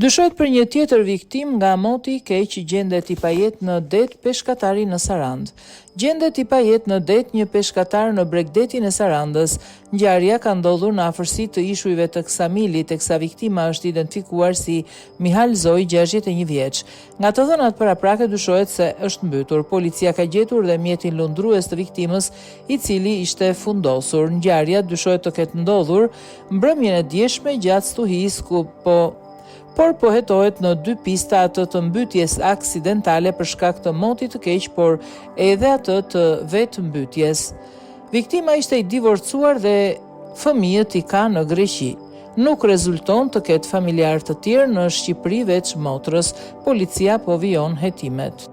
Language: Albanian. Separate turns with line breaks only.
Dyshohet për një tjetër viktimë nga moti i keq gjendet i pajetë në det peshkatari në Sarandë. Gjendet i pajetë në det një peshkatar në bregdetin e Sarandës. Ngjarja ka ndodhur në afërsi të ishujve të Ksamilit, teksa viktima është identifikuar si Mihal Zoi, 61 vjeç. Nga të dhënat paraprake dyshohet se është mbytur. Policia ka gjetur dhe mjetin lundrues të viktimës, i cili ishte fundosur. Ngjarja dyshohet të ketë ndodhur mbrëmjen e djeshme gjatë stuhisë ku po por po hetohet në dy pista atë të mbytjes aksidentale për shkak të motit të keq, por edhe atë të vetëmbytjes. Viktima ishte i divorcuar dhe fëmijët i ka në Greqi. Nuk rezulton të ketë familjarë të tjerë në Shqipëri veç motrës. Policia po vijon hetimet.